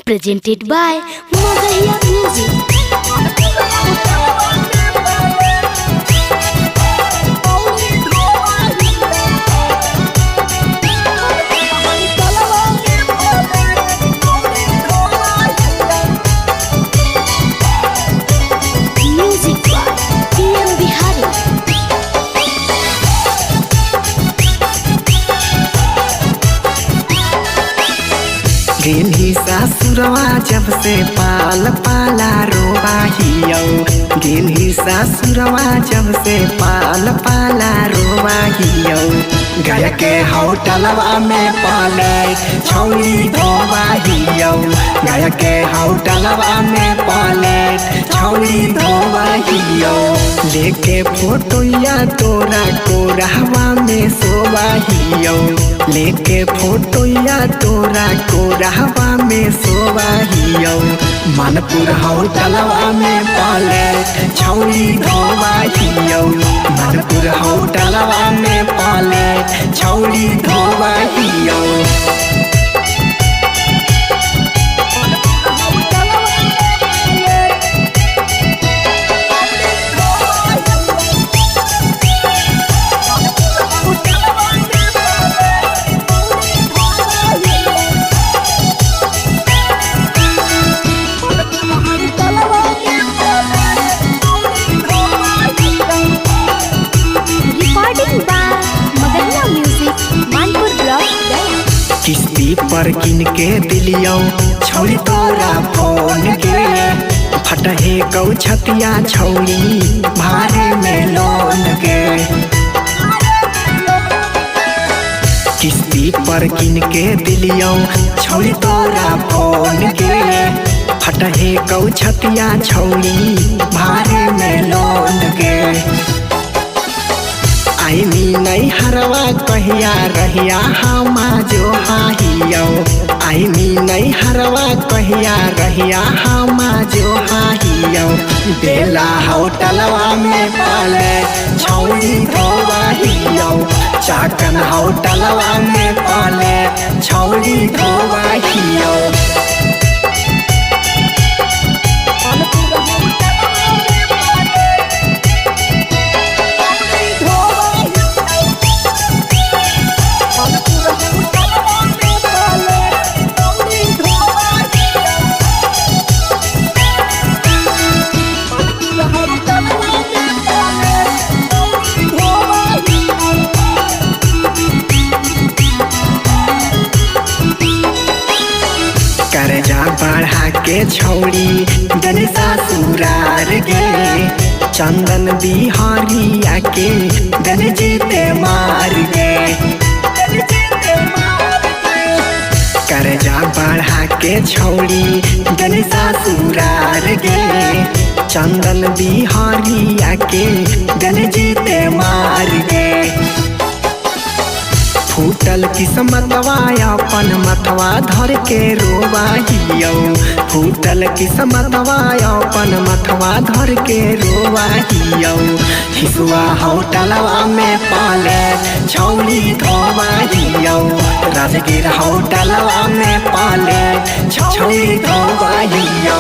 Presented by Magahiya Music. Music by PM Bihari. गेली सासुरवा जब से पाल पाला रोवाहियौ। गेली सासुरवा जब से पाल पाला रोवाहियौ। गाय के होटलवा में पाले छौली धोवाहियौ। गाय के होटलवा में पाले छौली धोवाहियौ। लेके फोटोया तोरा कोरहवा में सोवाहियौ। लेके फोटोया तोरा कोरहवा में सोवाहियौ। मानपुर होटलवा में पाले छौली धोवाहियौ। मानपुर होटलवा में पाले छौली धोवाहियौ। Recording by Magahiya Music, Manpur Block, Gaya. किस्ती पर किन के दिलियौ छौली तोरा फोन के। फटहे कौ छतिया छौली भारे में लोन के। किस्ती पर किन के दिलियौ छौली तोरा फोन के। फटहे कौ छतिया छौली भारे में लोन के। आईनी नहीं हरवा कहिया रहिया हमा जो हाहियौ। आईनी नहीं हरवा कहिया रहिया हमा जो हाहियौ। बेला होटलवा में पाले छौली धोवाहियौ। चाकन होटलवा में पाले छौली धोवाहियौ। कर्जा बढ़ा के छौड़ी दन ससुरार गे। चंदन बिहारिया के दन जीते मार गे। कर्जा बढ़ा के छौड़ी दन ससुरार गे। चंदन बिहारिया के दन जीते मार गे। फूटल किस्मतवा अपन मतवा धर के रोवाहियौ। फूटल किस्मतवा अपन मतवा धर के रोवाहियौ। हिसुआ होटलवा में पाले छौली धोवाहियौ। राजगीर होटलवा में पाले छौली धोवाहियौ।